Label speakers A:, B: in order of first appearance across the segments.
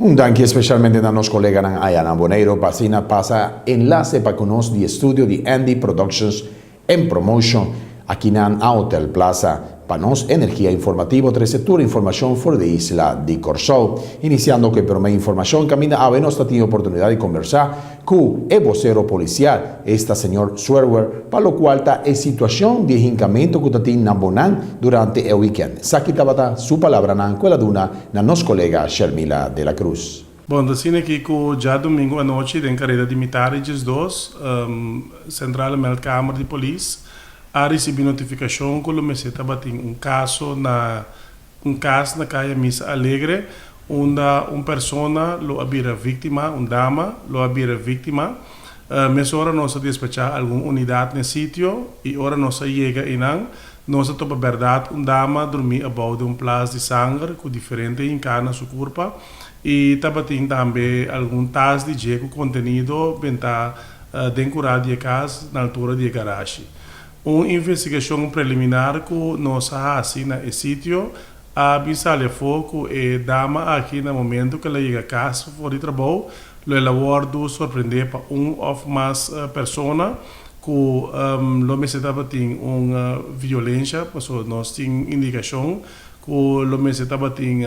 A: Un danki espesialmente na nos koleganan aya na Boneiru pa asina pasa enlase pa ku nos di estudio di Andy Productions and Promotion aki na Hotel Plaza pa nos energia informativo trese tur informashon for di isla di Kòrsou. Inisiando ku e promé informashon kaminda awe nos ta tin oportunidat di kombersá ku e bosero polisial, esta señor Swerwer, pa lokual ta e situashon di e hinkamentu ku ta tin na Bonan durante e wikènt. Esaki tabata su palabranan ku el a duna na nos kolega Shermila de la Cruz.
B: Bon, ta asina aki ku djadumingu anochi den kareda di mitar di 12, Centrale Meldkamer di Polis a risibí notifikashon ku lo mester tabatin un kaso na un kas na Kaya Misa Alegre unda un persona lo a bira víktima, un dama lo a bira víktima. Mesora nos a despachá algun unidat n'e sitio i ora nos a yega einan nos a topa bèrdat un dama drumí abou den un plas di sanger ku diferente hinká na su kurpa i tabatin tambe algun tas di dje ku kontenido bentá den kurá di e kas na altura di e garashi. Un investigashon preliminar ku nos a hasi na e sitio a bin sali afó ku e dama aki na momentu ku el a yega kas for di trabou lo el a wòrdu sorprendé pa un òf mas persona ku lo mester tabatin un violensha, pasobra nos tin indikashon ku lo mester tabatin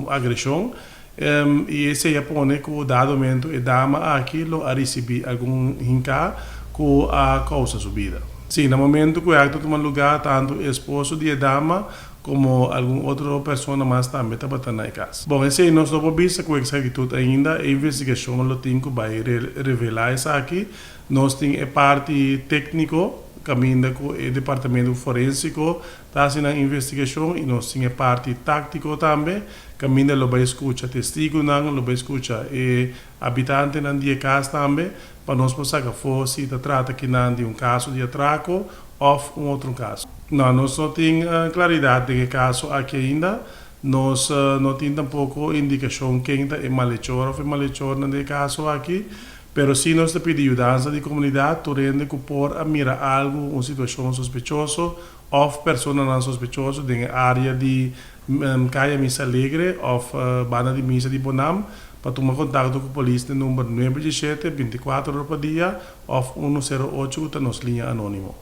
B: agreshon. I esei a pone ku dado momentu e dama aki lo a risibí algun hinká ku a kousa su bida. Sí, na momentu ku e akto tuma lugá, tantu e esposo di e dama komo algun otro persona mas tambe tabata na e kas. Bon, esei nos no por bisa ku eksaktitut ainda, e investigashon lo tin ku bai revelá esaki. Nos tin e parti tékniko kaminda ku e departamento forensiko ta hasi nan investigashon i nos tin e parti táktiko tambe kaminda lo bai skucha testigunan, lo bai skucha e habitantenan di e kas tambe pa nos por saka afó si ta trata kinan di un kaso di atrako òf un otro kaso. No, nos no tin klaridat den e kaso aki ainda. Nos no tin tampoko indikashon ken ta e malechor òf e malechornan den e kaso aki. Pero si nos ta pidi yudansa di komunidat, tur hende ku por a mira algu, un situashon sospechoso òf personanan sospechoso den e área di Kaya Misa Alegre òf banda di misa di Bonam, pa tuma kontakto ku polis na e number 917, 24 ora pa dia, òf 108 ku ta nos liña anónimo.